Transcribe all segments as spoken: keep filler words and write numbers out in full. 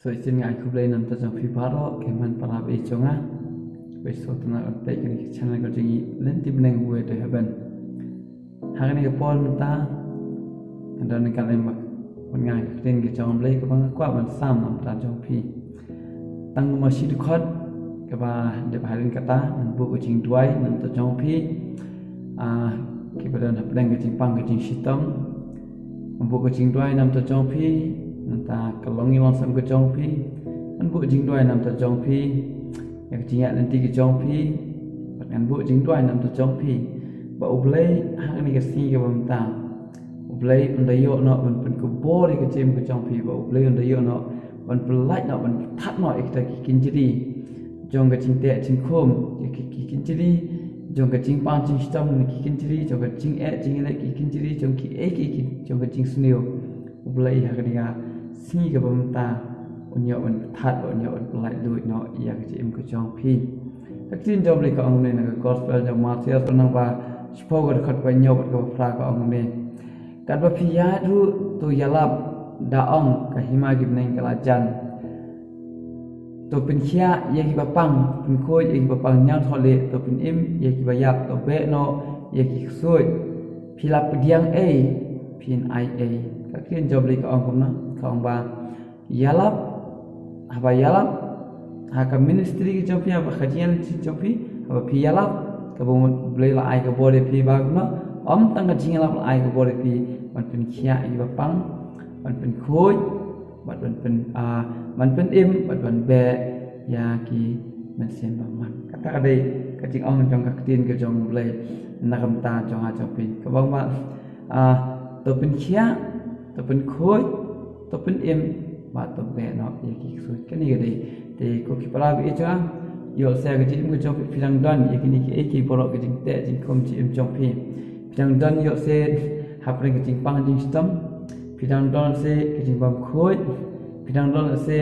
So, i sien nga ai khublei na bynta jong phi baroh ki hynmen para baieit jong nga. Ba phi sngewtynnat ban peit kane ka channel ka jong ngi, Lynti Bneng, Way to Heaven. Ha kane ka por mynta, nga don ryngkat lem bad nga ka ktien ka jong U Blei kaba nga kwah ban sam na bynta jong phi. Tang kumba shi dkhot, kaba dep ha ri kata, ngan buh ka jingduwai na bynta jong phi. Ah, kiba don hapdeng ka jingpang ka jingshitom, ngan buh ka jingduwai na bynta jong phi, na bynta ka longïing longsem ka jong phi, ngan buh jingduwai na bynta jong phi, ïa ka jingïaid lynti ka jong phi, bad ngan buh jingduwai na bynta jong phi. Ba U Blei ha kane ka sngi kaba mynta, U Blei un da ïoh noh ban pynkupbor ïa ka jingim ka jong phi, ba U Blei un da ïoh noh ban pynlait noh, ban pynthat noh ïa kita ki kynjri jong ka jingteh jingkhum, ïa ki, ki kynjri jong ka jingpang jingshitom, ki kynjri jong ka jingeh jingïaleh, ki kynjri jong kiei kiei, jong ka jingsniew. U Blei ha kane ka sngi kaba mynta un ïoh ban pynthat, un ïoh ban pynlait luid noh ïa ka jingim ka jong phi. Ka ktien jong U Blei ka ong kumne na ka gospel jong u Mathaios, lynnong ba shiphew, ka dkhot ba hynñiew bad kaba phra, ka ong kumne: Katba phi ïaid ruh, to ïalap, da ong, ka hima ki bneng ka la jan. To pynkhiah ïa kiba pang, to pynkhuid ïa kiba pang ñiangthohlieh, to pynim ïa kiba ïap, to beh noh ïa ki ksuid. Phi la pdiang ei, phin ai ei. Ka ktien jong U Blei ka ong kumno, ka ong ba ïalap, haba ïalap ha ka ministry ka jong phi, haba ka jingïalap ka jong phi, haba phi ïalap, kaba U Blei la ai ka bor ïa phi ba kumno, ym tang ka jingïalap la ai ka bor ïa phi, ban pynkhiah ïa kiba pang, ban pynkhuid, bad ban pyn, ah, ban pynim, bad ban beh ïa ki mynsiem bymman. Kata ka dei ka jingong jong ka ktien ka jong U Blei na ka bynta jong nga jong phi, kaba ong ba, ah, to pynkhiah, to pynkhuid, to pynim, bad to beh noh ïa ki ksuid. Kane ka dei. Te ko ki para baieit jong nga, ïoh se ka jingim ka jong phi, phi dang don ïa kine kiei kiei baroh, ka jingteh jingkhum jingim jong phi. Phi dang don ïoh se hapdeng ka jingpang jingshitom, phi dang don se ka jingbymkhuid, phi dang don se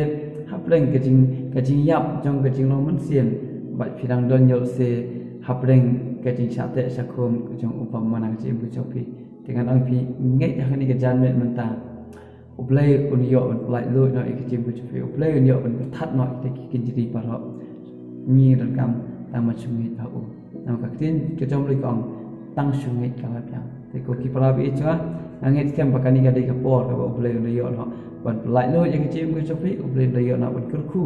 hapdeng ka jing, ka jingïap jong ka jinglong mynsiem, bad phi dang don ïoh se hapdeng ka jingshah teh shah khum ka jong u bymman ha ka jingim ka jong phi. Te ngan ong ïa phi, ngeit ha kane ka janmiet mynta, U Blei un ïoh ban pynlait luid noh ïa ka jingim ka jong phi. U Blei un ïoh ban pynthat noh ïa kita ki kynjri baroh. Ngi donkam tang ban shu ngeit ha u. Namar ka ktien ka jong U Blei ka ong, tang shu ngeit ka la biang. Te ko ki para baieit jong nga, nga ngeit skhem ba kane ka dei ka por kaba U Blei un da ïoh noh ban pynlait luid ïa ka jingim ka jong phi, U Blei un da ïoh noh ban kyrkhu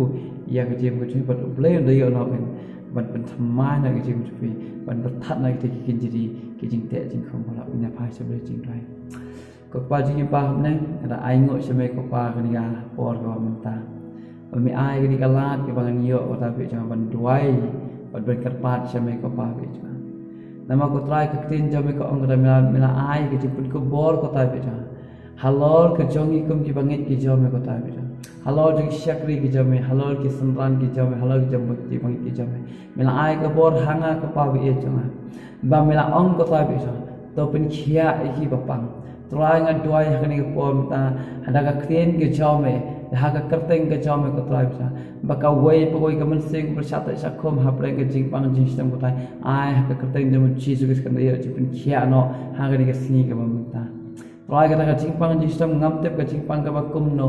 ïa ka jingim ka jong phi, bad U Blei un da ïoh noh ban, ban pynthymmai noh ïa ka jingim ka jong phi, ban pynthat noh ïa kita ki kynjri, ki jingteh jingkhum baroh. Ngin ïa phai sha U Blei jingduwai. Ko Kpa jong ngi ba ha bneng, nga da ainguh sha me ko Kpa kane ka por kaba mynta, ba me ai kane ka lad kaba ngan ïoh ko Trai baieit jong nga ban duwai bad ban kyrpad sha me ko Kpa baieit jong nga. Namar ko Trai ka ktien jong me ka ong kata, me la, me la ai ka jingpynkupbor ko Trai baieit jong nga, halor ka jong ngi kum kiba ngeit ki jong me ko Trai baieit jong nga, halor jong ki shakri ki jong me, halor ki synran ki jong me, halor ki jong, kiba ngeit ki jong me. Me la ai ka bor ha nga ko Kpa baieit jong nga, ba me la ong ko Trai baieit jong nga, to pynkhiah ïa kiba pang. Trai nga duwai ha kane ka por mynta, ha ka ktien ka jong me, ha ka kyrteng ka jong me ko Trai baieit jong nga, ba kawei pa kawei ka mynsiem kaba shah teh shah khum hapdeng ka jingpang jingshitom ko Trai, ai ha ka kyrteng jong u Jisu Khrist kan da ïoh jingpynkhiah noh ha kane ka sngi kaba mynta. Trai kata ka jingpang jingshitom, ngam tip ka jingpang kaba kumno,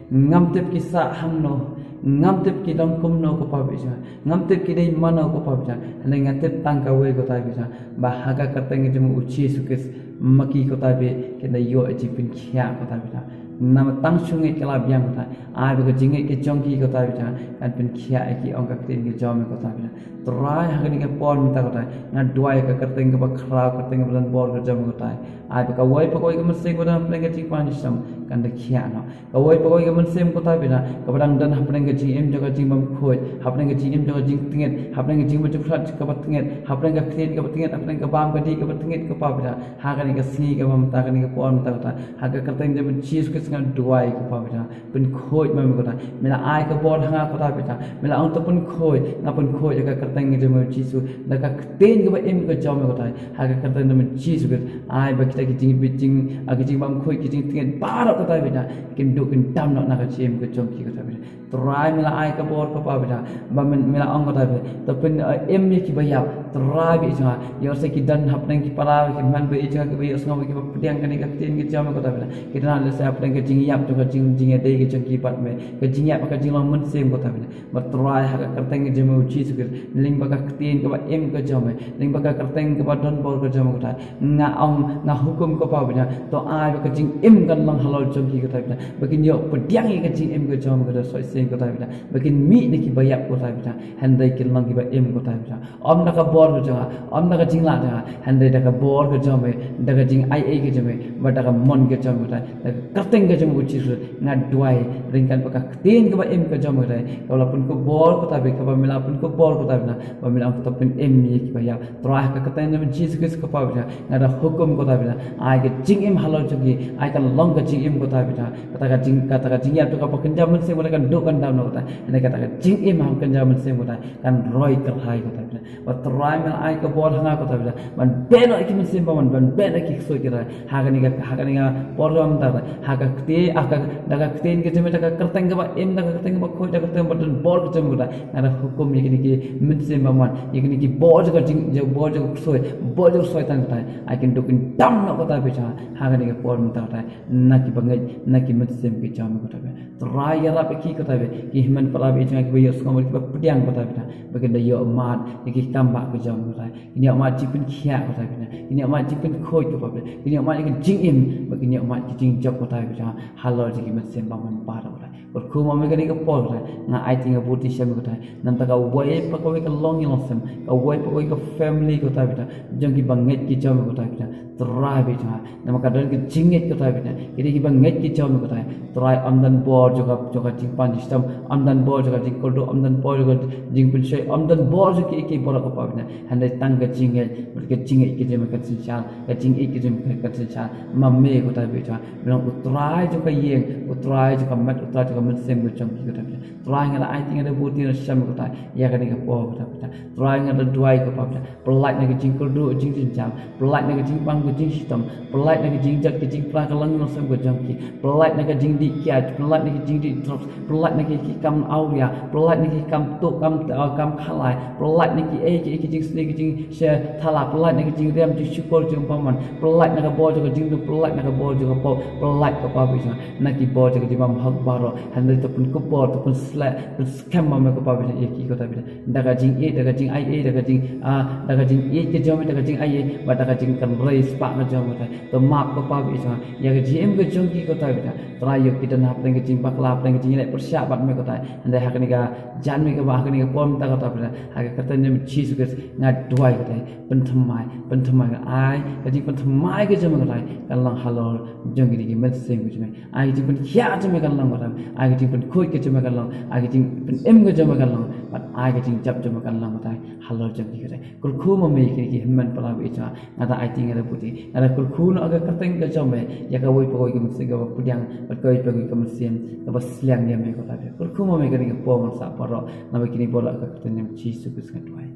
ngam tip ki sah hangno, ngam tip ki long kumno ko Kpa baieit jong nga, ngam tip ki dei mano ko Kpa baieit jong nga. Hynrei nga tip tang kawei ko Trai baieit jong nga, ba ha ka kyrteng ka jong u Jisu Khrist, ma ki ko Trai baieit, kin da ïoh jingpynkhiah ko Trai baieit jong nga. Namar tang shu ngeit ka la biang ko Trai. Ai ba ka jingngeit ka jong ki ko Trai baieit jong nga kan pynkhiah ïa ki, ong ka ktien ka jong me ko Trai baieit jong nga. Trai ha kane ka por mynta ko Trai, nga duwai ha ka kyrteng kaba khraw, kyrteng kaba donbor ka jong me ko Trai. Ai ba kawei pa kawei ka mynsiem kaba don hapdeng ka jingpang jingshitom kan da khiah noh. Kawei pa kawei ka mynsiem ko Trai baieit jong nga kaba dang don hapdeng ka jingim jong ka jingbymkhuid, hapdeng ka jingim jong ka jingtngit, hapdeng ka jingbymjukhrah kaba tngit, hapdeng ka ktien kaba tngit, hapdeng ka bam ka dih kaba tngit ko Kpa baieit jong nga. Ha kane ka sngi kaba mynta, kane ka por mynta ko Trai, ha ka kyrteng jong u Jisu Khrist nga duwai ko Kpa baieit jong nga, pynkhuid ma me ko Trai. Me la ai ka bor ha nga ko Trai baieit jong nga, me la ong to pynkhuid, nga pynkhuid ha ka kyrteng ka jong u Jisu, da ka ktien kaba im ka jong me ko Trai, ha ka kyrteng jong u Jisu Khrist. Ai ba kita ki jingbit jing, ah, ki jingbymkhuid, ki jingtngit baroh ko Trai baieit jong nga, kin duh kin dam noh na ka jingim ka jong ki ko Trai baieit jong nga. Trai me la ai ka bor ko Kpa baieit jong nga, ba me, me la ong ko Trai baieit jong nga, to pyn, eh, im ïa kiba ïap. Trai baieit jong nga, ïoh se ki don hapdeng ki para ki hynmen baieit jong nga, Kiba ïohsngew, kiba pdiang kane ka ktien ka jong me ko Trai Pitar. Ki don lehse hapdeng ka jingïap jong ka jing, jingïadei ka jong ki bad me, ka jingïap ka jinglong mynsiem ko Trai Pitar. Bad Trai ha ka kyrteng ka jong me u Jisu Khrist, lyngba ka ktien kaba im ka jong me, lyngba ka kyrteng kaba donbor ka jong me ko Trai, nga ong, nga hukum ko Trai Pitar, to ai ba ka jingim kan long halor jong ki ko Trai Pitar, ba kin ïoh pdiang ïa ka jingim ka jong me ko Trai, soi sien ko Trai Pitar, ba kin mih na kiba ïap ko Trai Pitar, hynrei kin long kiba im ko Trai Pitar. Ym da ka bor ka jong nga, ym da ka jinglah jong nga, hynrei da ka bor ka jong me, da ka jingaiei ka jong me, bad da ka mon ka jong me ko Trai, da ka kyrteng ka jong me u Jisu, nga duwai ryngkat bad ka ktien kaba im ka jong me ko Trai, kaba la pynkupbor ko Trai Pitar, kaba me la pynkupbor ko Trai Pitar, ba me la ong to pynim ïa kiba ïap. Trai ha ka kyrteng jong me u Jisu Khrist ko Trai Pitar, nga da hukum ko Trai Pitar, ai ka jingim halor jong ki, ai kan long ka jingim ko Trai Pitar. Kata ka jing, kata ka jingïap jong ka ba kynja mynsiem ko Trai kan duh kan dam noh ko Trai. Hynrei kata ka jingim ha kynja mynsiem ko Trai kan roi kyrhai ko Trai Pitar. Bad Trai me la ai ka bor ha nga ko Trai Pitar, ban beh noh ïa ki mynsiem bymman, ban beh noh ïa ki ksuid ko Trai. Ha kane ka, ha kane ka por mynta ko Trai, ha ka ktien, ha ka, da ka ktien ka jong me, da ka kyrteng kaba im, da ka kyrteng kaba khuid, da ka kyrteng ba donbor ka jong me ko Trai, nga da hukum ïa kine ki mynsiem bymman, ïa kine ki bor jong ka jing, jong bor jong ka ksuid, bor jong ka soitan ko Trai, ai kin duh kin dam noh ko Trai Pitar. Ha kane ka por mynta ko Trai, na kiba ngeit, na ki mynsiem ki jong me ko Trai Pitar. Trai ïarap ïa ki ko Trai Pitar, ki hynmen para bangeit jong nga kiba ïohsngew, kiba pdiang ko Trai Pitar, ba kin da ïoh mad ïa ki kam bah ka jong me ko Trai. Kin ïoh mad jingpynkhiah ko Trai Pitar, kin ïoh mad jingpynkhuid ko Trai Pitar, kin ïoh mad ïa ka jingim, bad kin ïoh mad ïa ka jingjop ko Trai Pitar, halor jong ki mynsiem bymman baroh ko Trai. Kyrkhu ma me kane ka por ko Trai, nga aiti nga buti sha me ko Trai, na bynta kawei pa kawei ka longïing longsem, kawei pa kawei ka family ko Trai Pitar, jong kiba ngeit ki jong me ko Trai Pitar. Trai Pitar, namar ka don ka jingngeit ko Trai Pitar, ki dei kiba ngeit ki jong me ko Trai. Trai ym don bor jong ka, jong ka jingpan jingshitom, ym don bor jong ka jingkyrduh, ym don bor jong ka jingpynshoi, ym don bor jong kiei kiei baroh ko Trai Pitar. Hynrei tang ka jingngeit, bad ka jingngeit ka jong me kan synshar, ka jingngeit ka jong me kan synshar ma me ko Trai Pitar. Me long u Trai jong ka ïing, u Trai jong ka met, u Trai jong ka mynsiem ka jong ki ko Trai Pitar. Trai nga la aiti nga da buti sha me ko Trai, ïa kane ka por ko Trai Pitar. Trai nga da duwai ko Trai Pitar, pyllait na ka jingkyrduh jingjynjar, pyllait na ka jingpang ka jingshitom, pyllait na ka jingjot ka jingpra ka longïing longsem ka jong ki, pyllait na ka jingdih kiad, pyllait na ka jingdih drugs, pyllait na ki, ki kam awria, pyllait na ki kam tuh, kam, ah, kam khalai, pyllait na kiei kiei ki jingsniew, ki jingsniew thala, pyllait na ka jingriam jingshukor jingbymman, pyllait na ka bor jong ka jingdum, pyllait na ka bor jong ka pop, pyllait ko Trai Pitar, na ki bor jong ka jingbymhok baroh, hynrei to pynkupbor, to pynsleh, pynskhem ma me ko Trai Pitar, ïa ki ko Trai Pitar. Da ka jingïeit, da ka jingaiei, da ka jing, ah, da ka jingïeit ka jong me, da ka jingaiei, bad da ka jingkynrei spah ka jong me ko Trai. To map ko Trai Pitar, ïa ka jingim ka jong ki ko Trai Pitar. Trai ïoh ki don hapdeng ka jingbakla, hapdeng ka jingïaleh pyrshah bad me ko Trai. Hynrei ha kane ka janmiet kaba, ha kane ka por mynta ko Trai Pitar, ha ka kyrteng jong me Jisu Khrist, nga duwai ko Trai, pynthymmai, pynthymmai, nga ai ka jingpynthymmai ka jong me ko Trai kan long halor jong kine ki mynsiem ki jong me. Ai ka jingpynkhiah jong me kan long ko Trai, ai ka jingpynkhuid ka jong me kan long, ai ka jingpynim ka jong me kan long, bad ai ka jingjop jong me kan long ko Trai, halor jong ki ko Trai. Kyrkhu ma me ïa kine ki hynmen para bangeit jong nga, nga da aiti nga da buti, nga da kyrkhu noh ha ka kyrteng ka jong me ïa kawei pa kawei ka mynsiem kaba pdiang, bad kawei pa kawei ka mynsiem kaba sliang ïa me ko Trai. Kyrkhu ma me kane ka por mynta baroh, namar kine baroh ha ka kyrteng jong me Jisu Khrist nga duwai.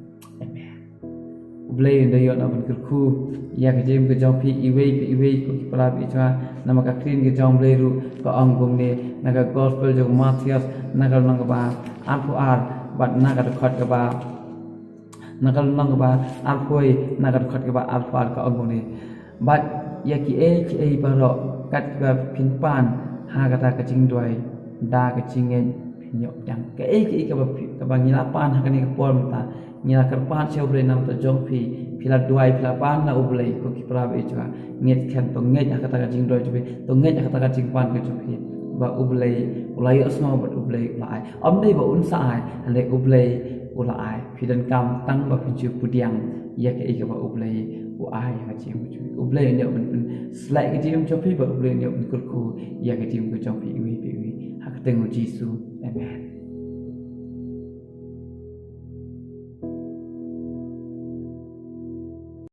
Amen. U Blei un da ïoh nang pynkyrkhu ïa ka jingim ka jong phi iwei pa iwei ko ki para bangeit jong nga, namar ka ktien ka jong u Blei ruh ka ong kumne, na ka gospel jong u Mathaios, na ka lynnong kaba arphew ar, bad na ka dkhot kaba, na ka lynnong kaba arphew, na ka dkhot kaba arphew ar ka ong kumne. Bad ïa kiei kiei baroh kat kiba phin pan ha kata ka jingduwai da ka jingngeit, phin ïoh pdiang. Kaei kaei kaba phi, kaba ngi la pan ha kane ka por mynta, ngi la kyrpad sha u Blei na ka bynta jong phi, phi la duwai, phi la pan na u Blei ko ki para bangeit jong nga. Ngeit khem, to ngeit ha kata ka jingduwai jong phi, to ngeit ha kata ka jingpan ka jong phi, ba u Blei u la ïohsngew bad u Blei u la ai. Ym dei ba un sa ai, hynrei u Blei u la ai. Phi donkam tang ba phin shu pdiang ïa kaei kaba u Blei u ai ha ka jingim ka jong phi. U Blei un ïoh ban pynsleh ka jingim jong phi, bad u Blei un ïoh ban kyrkhu ïa ka jingim ka jong phi iwei pa iwei. Ha ka kyrteng u Jisu. Amen.